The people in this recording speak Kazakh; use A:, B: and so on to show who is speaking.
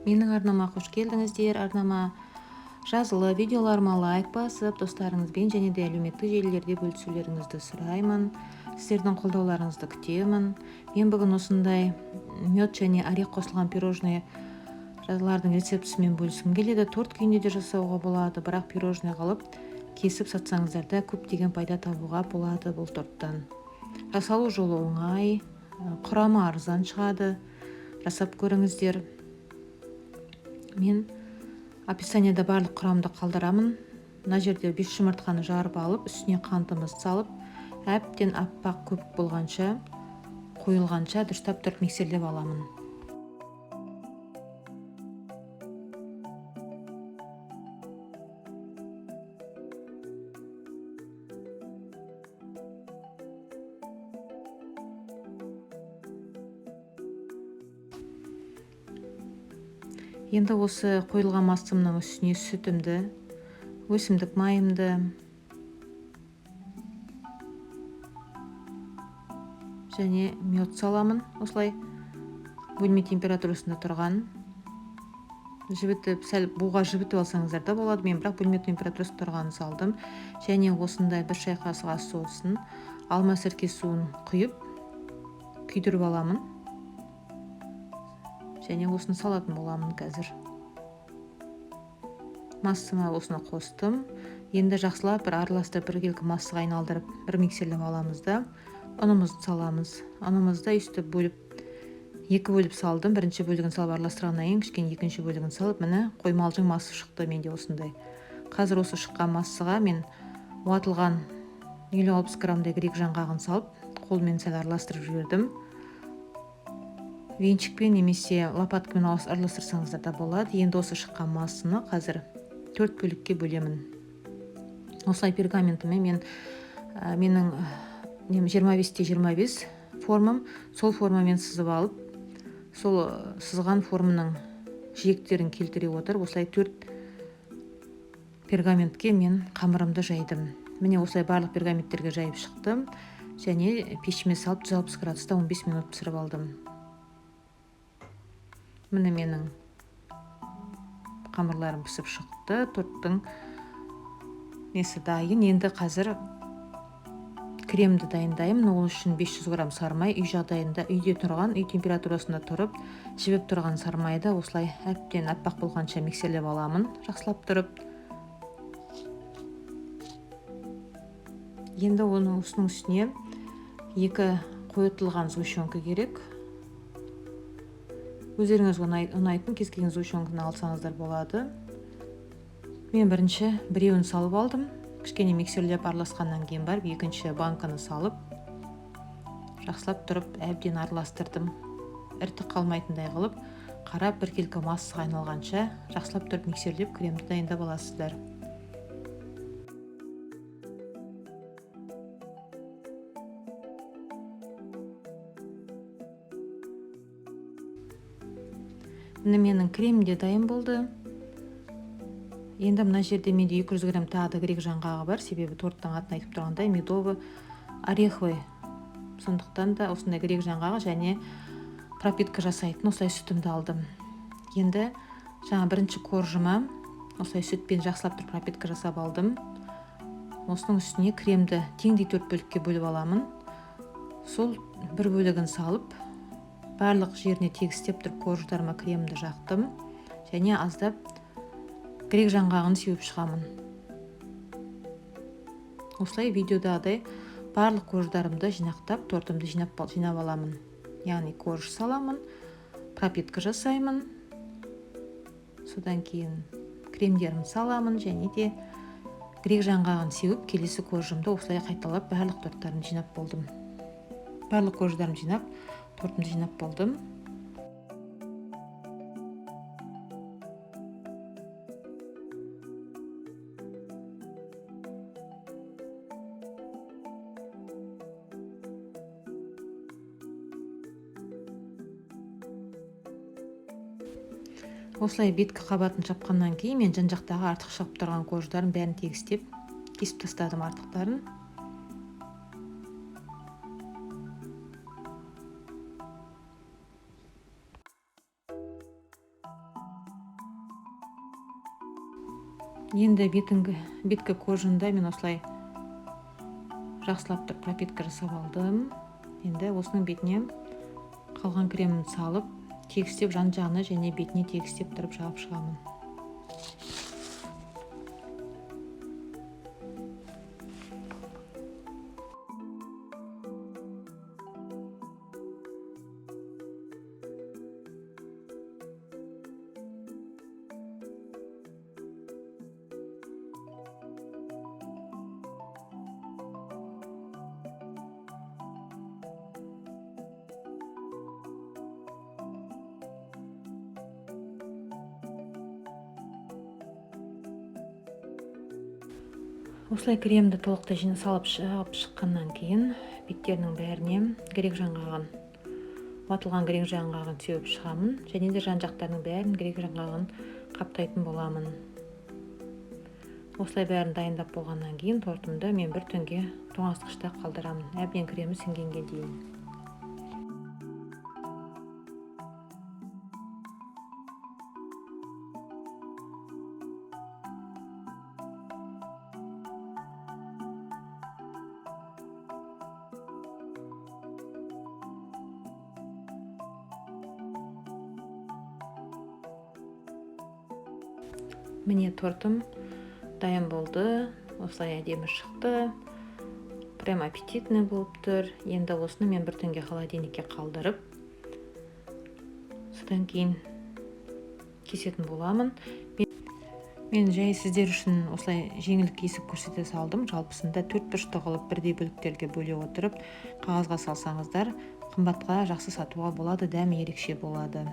A: Менің арнама қош келдіңіздер. Арнама жазылып, видеоларыма лайк басып, достарыңызбен және де әлеуметтік желілерде бөлісулеріңізді сұраймын. Сіздердің қолдауларыңызды күтемін. Мен бүгін осындай мед және орех қосылған пирожныйлардың рецептісімен бөліскім келеді. Торт күйінде де жасауға болады, бірақ пирожный қылып кесіп сатсаңыздар да көптеген пайда табуға болады бұл торттан. Жасалу жолы оңай, құрамы арзан шығады. Жасап көріңіздер. Мен описанияда барлық құрамды қалдырамын. Мына жерде 5 жұмыртқаны жарып алып, үстіне қантымызды салып, әбден аппақ көбік болғанша, қойылғанша дұрыстап тұрып миксерлеп аламын. Енді осы қойылған массамның үстіне сүтімді, өсімдік майымды, және мед саламын. Осылай бөлме температурасында тұрған. Жібітіп, сәл буға жібітіп алсаңыздар да болады. Мен бірақ бөлме температурасында тұрғанын салдым. Және осындай бір шай қасық ас содасын, алма сірке суын құйып, күйдіріп аламын. Және осыны салатын боламын қазір. Массама осыны қостым. Енді жақсылап бір араластырып, біркелкі массаға айналдырып, бір миксерлеп аламыз да, ұнымызды саламыз. Ұнымызды өйстіп бөліп, екі бөліп салдым. Бірінші бөлігін салып араластырғаннан кейін кішкене екінші бөлігін салып, міне қоймалжың масса шықты менде осындай. Қазір осы шыққан массаға мен уатылған 50-60 граммдай грек жаңғағын салып, қолмен сәл араластырып жібердім. Венчикпен немесе лопаткамен араластырсаңыздар да болады. Енді осы шыққан массаны қазір 4 бөлікке бөлемін. Осылай пергаментіме менің нем 25-те 25 формам, сол формамен сызып алып, сол сызған форманың жиектерін келтіре отырып, осылай 4 пергаментке мен қамырымды жайдым. Міне осылай барлық пергаменттерге жайып шықтым және пешіме салып 160 градуста 15 минут пісіріп алдым. Міне менің қамырларым пісіп шықты, торттың несі дайын. Енді қазір кремді дайындаймын. Ол үшін 500 грамм сарымай, үй жағдайында, үйде тұрған, үй температурасында тұрып, жібіп тұрған сарымайды осылай әбден аппақ болғанша миксерлеп аламын, жақсылап тұрып. Енді оның осының үстіне 2 қойытылған сгущенка керек. Өздеріңізге ұнайтын кез келген сгущенканы алсаңыздар болады. Мен бірінші біреуін салып алдым. Кішкене миксерлеп араласқаннан кейін барып екінші банканы салып, жақсылап тұрып әбден араластырдым. Ірітік қалмайтындай қылып, қарап біркелкі массаға айналғанша жақсылап тұрып миксерлеп кремді дайындап аласыздар. Міне менің кремім де дайын болды. Енді мына жерде менде 200 грамм тағы да грек жаңғағы бар, себебі торттың атын айтып тұрғандай медово-ореховый. Сондықтан да осындай грек жаңғағы және пропитка жасайтын осылай сүтімді алдым. Енді жаңа бірінші коржыма осылай сүтпен жақсылап тұрып пропитка жасап алдым. Осының үстіне кремді теңдей 4 бөлікке бөліп аламын. Сол бір бөлігін салып, барлық жеріне тегістеп тұрып корждарыма кремді жақтым және аздап грек жаңғағын сеуіп шығамын. Осылай видеодағыдай барлық корждарымды жинақтап, тортымды жинап аламын. Яғни корж саламын, пропитка жасаймын, содан кейін кремдерімді саламын және де грек жаңғағын сеуіп, келесі коржымды осылай қайталап барлық торттарымды жинап болдым. Барлық корждарымды жинап, тортымды жинап болдым. Осылай беткі қабатын жапқаннан кейін мен жан-жақтағы артық шығып тұрған корждарын бәрін тегістеп кесіп тастадым артықтарын. Енді беткі кожаны да мен осылай жақсылап тұрып пропитка жасап алдым. Енді осының бетіне қалған кремін салып, тегістеп, жан жағына және бетіне тегістеп тұрып жағып шығамын. Осылай кремді толықтай салып жағып шыққаннан кейін беттерінің бәріне грек жаңғағын, ватылған грек жаңғағын сеуіп шығамын және де жан жақтарының бәрін грек жаңғағын қаптайтын боламын. Осылай бәрін дайындап болғаннан кейін тортымды мен бір түнге тоңазытқышта қалдырамын, әбден кремі сіңгенге дейін. Міне, тортым дайын болды. Осылай әдемі шықты, прям аппетитный болып тұр. Енді осыны мен бір түнге холодильникке қалдырып, содан кейін кесетін боламын. Мен жай сіздер үшін осылай жеңіл кесіп көрсете салдым. Жалпысында төрт бұрышты қылып бірдей бөліктерге бөле отырып қағазға салсаңыздар, қымбатқа жақсы сатуға болады, дәмі ерекше болады.